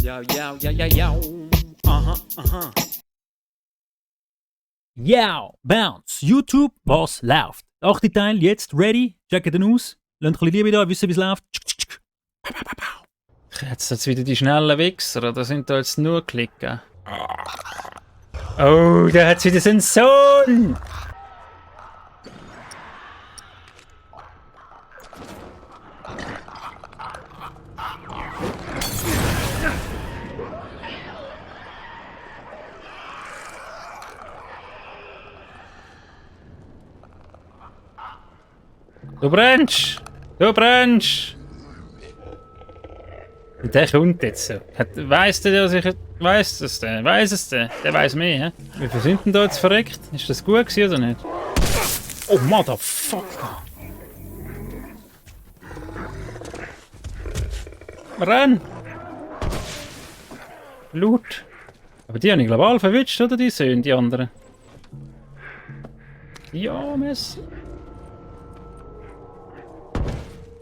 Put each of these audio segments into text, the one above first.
Yo, yo, yo, yo, yo. Aha, aha. Yo, Bounce, YouTube, was läuft? 8. Teil, jetzt ready, checkt den aus, lasst ein bisschen Liebe da, wissen wie es läuft. Jetzt wieder die schnellen Wichser, oder sind da jetzt nur Klicken? Oh, da hat's wieder seinen Sohn! Du brennst! Du brennst! Und der kommt jetzt so. Weiss der, dass ich... Weiss es der? Weiss es der? Der weiss mehr, hä? Wie viel sind denn da jetzt verreckt? Ist das gut gewesen oder nicht? Oh, Motherfucker! Renn! Blut! Aber die habe ich glaube ich alle verwitscht, oder die Söhne, die anderen? Ja, Messi.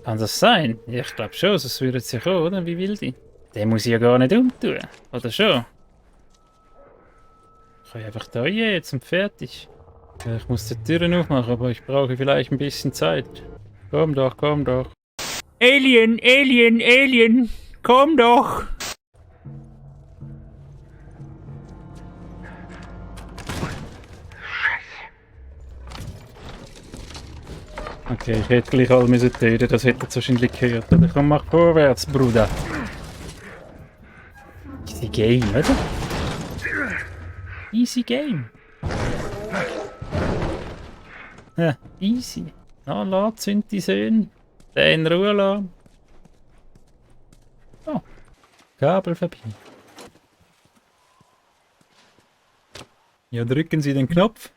Kann das sein? Ja, ich glaube schon, sonst würden sie kommen, oder? Wie will die? Den muss ich ja gar nicht umtun. Oder schon? Ich kann einfach da rein jetzt und fertig. Ja, ich muss die Türen aufmachen, aber ich brauche vielleicht ein bisschen Zeit. Komm doch, komm doch. Alien, Alien, Alien! Komm doch! Okay, ich hätte gleich alle müssen töten, das hätte ihr wahrscheinlich gehört. Oder komm, mach vorwärts, Bruder. Easy Game, oder? Easy Game. Ja, easy. Na, lass sind die Söhne. Den in Ruhe lassen. Oh, Kabel vorbei. Ja, drücken Sie den Knopf.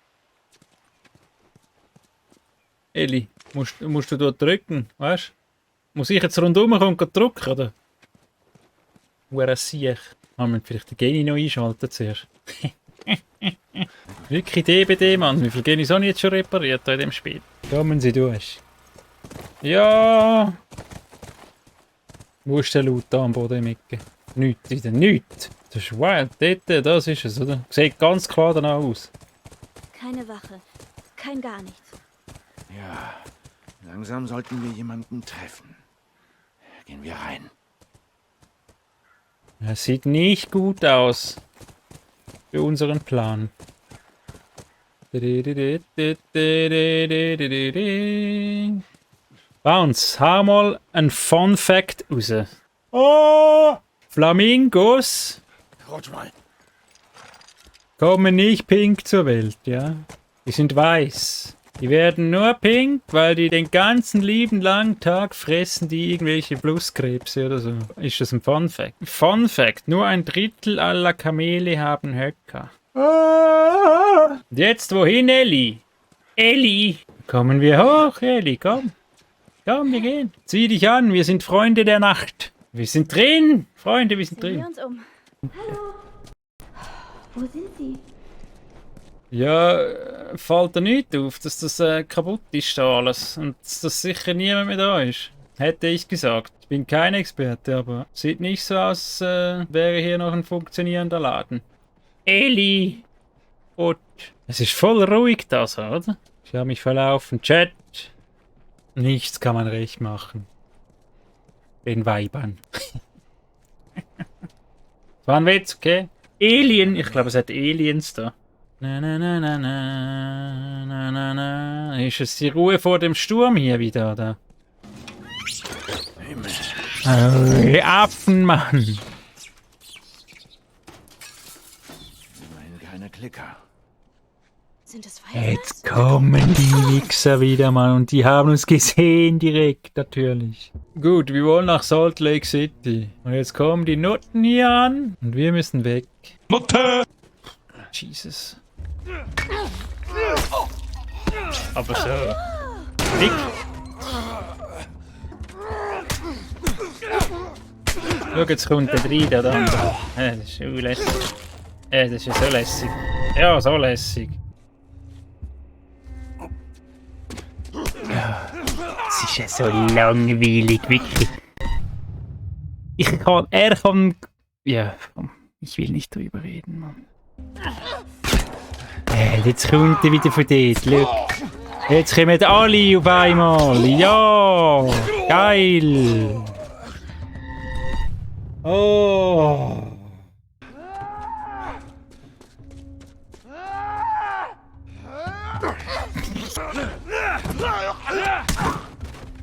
Eli, musst du dort drücken, weißt du? Muss ich jetzt rundum kommen und drücken, oder? Wer siech. Haben wir vielleicht den Geni noch einschalten zuerst? Wirklich DBD, Mann. Wie viel Genis habe ich jetzt schon repariert in dem Spiel? Kommen Sie durch. Ja! Wo ist der Laut da am Boden im Ecke? Nichts, wieder nichts. Das ist wild. Dort, das ist es, oder? Sieht ganz klar danach aus. Keine Wache. Kein gar nichts. Ja, langsam sollten wir jemanden treffen. Gehen wir rein. Das sieht nicht gut aus. Für unseren Plan. Bounce, hau mal ein Fun Fact raus. Oh! Flamingos Rutsch mal. kommen nicht pink zur Welt, ja? Die sind weiß. Die werden nur pink, weil die den ganzen lieben langen Tag fressen die irgendwelche Flusskrebse oder so. Ist das ein Fun Fact? Fun Fact, nur 1/3 aller Kamele haben Höcker. Und jetzt wohin, Elli? Elli! Kommen wir hoch, Elli, komm. Komm, wir gehen. Zieh dich an, wir sind Freunde der Nacht. Wir sind drin. Freunde, wir sind Sehen wir drin. uns um. Hallo. Wo sind Sie? Ja, fällt dir nicht auf, dass das kaputt ist da alles und dass sicher niemand mehr da ist. Hätte ich gesagt. Ich bin kein Experte, aber sieht nicht so aus, wäre hier noch ein funktionierender Laden. Eli! Gut. Es ist voll ruhig da so, oder? Ich habe mich verlaufen. Chat. Nichts kann man recht machen. Den Weibern. Das war ein Witz, okay? Alien! Ich glaube, es hat Aliens da. Na na na na na na na na. Ist es die Ruhe vor dem Sturm hier wieder, oder? Oh, Affen, Mann! Immerhin keine Klicker. Sind es Feuerwehr? Jetzt kommen die Wichser wieder, Mann. Und die haben uns gesehen direkt, natürlich. Gut, wir wollen nach Salt Lake City. Und jetzt kommen die Nutten hier an. Und wir müssen weg. Nutte! Jesus. Aber so. Dick. Schau, jetzt kommt der rein, der andere. Das ist so lässig. Das ist ja so lässig. Ja, so lässig. Es ist ja so langweilig, wirklich. Er kann Ja, komm, ich will nicht drüber reden, Mann. Jetzt kommt er wieder von dort, schau. Jetzt kommen alle auf einmal. Ja, geil. Oh.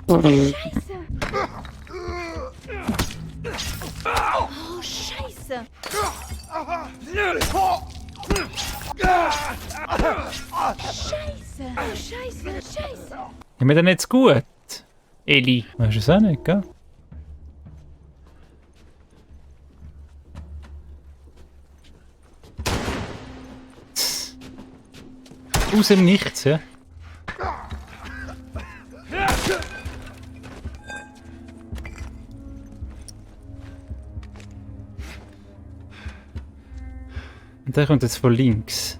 Oh, Scheiße. Scheiße. Oh, Scheiße. Scheiße. Haben wir denn jetzt gut? Eli. Weißt du es auch nicht, gell? Aus dem Nichts, ja? Und der kommt jetzt von links.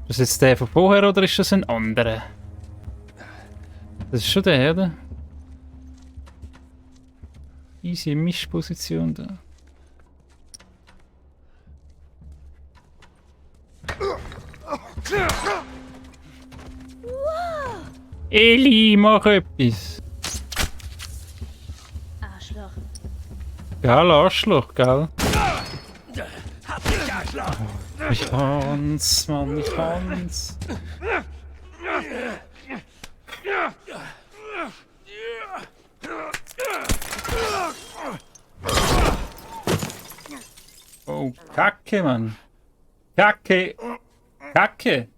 Ist das jetzt der von vorher oder ist das ein anderer? Das ist schon der, oder? Easy Mischposition da. Eli, mach etwas! Arschloch. Gell, Arschloch, gell? Ich kann's, Mann, ich kann's. Oh, Kacke, Mann. Kacke. Kacke.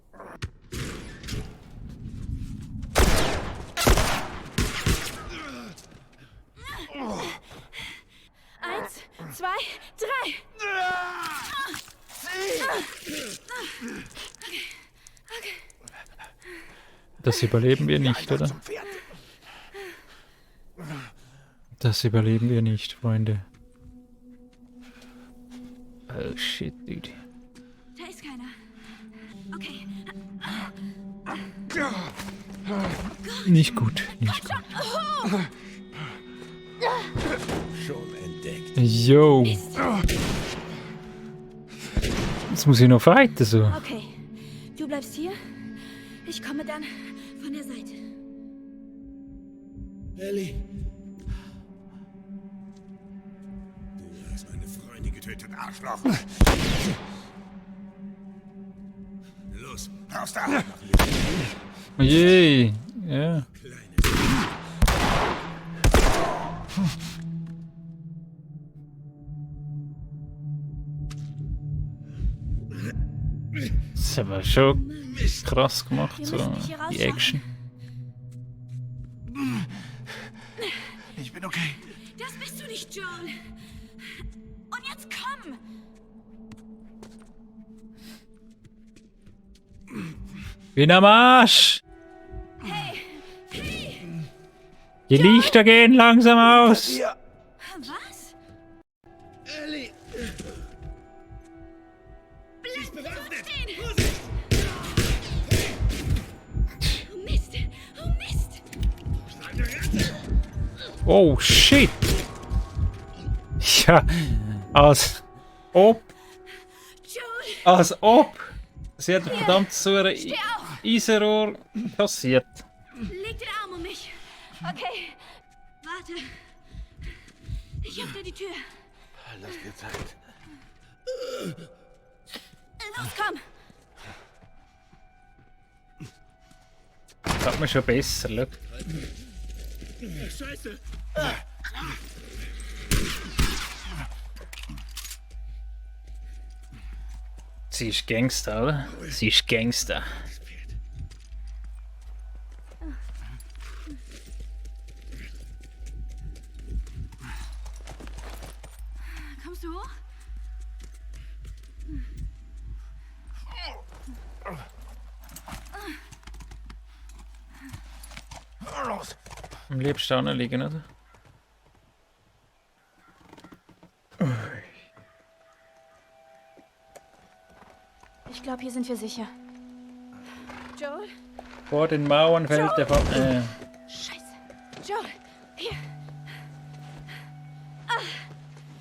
Eins, zwei, drei. Das überleben wir nicht, oder? Das überleben wir nicht, Freunde. Oh shit, dude. Da ist keiner. Okay. Nicht gut, nicht gut. Schon entdeckt. Yo. Jetzt muss ich noch fighten, so. Okay. Du bleibst hier. Ich komme dann von der Seite. Ellie. Du hast meine Freunde getötet, Arschloch. Los, raus da! Oh je. Ja. Das ist aber schon krass gemacht, Wir so müssen dich hier die rausschaffen. Action. Ich bin okay. Das bist du nicht, Joel. Und jetzt komm. Bin am Arsch! Die Lichter gehen langsam aus! Was? Ellie! Sie ist bewaffnet! Oh Mist. Oh Mist. Oh shit! Ja, als ob, Joel, als ob! Sie hat verdammt so ein steh auf. Eisenrohr passiert. Leg den Arm um mich. Okay. Warte. Ich öffne die Tür. Lass dir Zeit. Los, komm. Das hat man schon besser, schau. Scheiße! Sie ist Gangster, oder? Sie ist Gangster. Kommst du hoch? Los! Am liebsten anliegen, oder? Ich glaube, hier sind wir sicher. Joel? Vor den Mauern fällt der Scheiße. Joel, hier.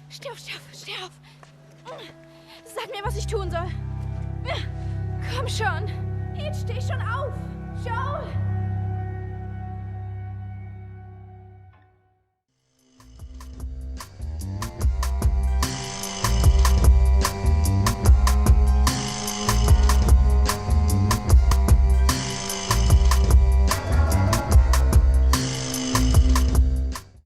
Steh auf, steh steh auf. Sag mir, was ich tun soll. Komm schon. Jetzt steh schon auf. Joel.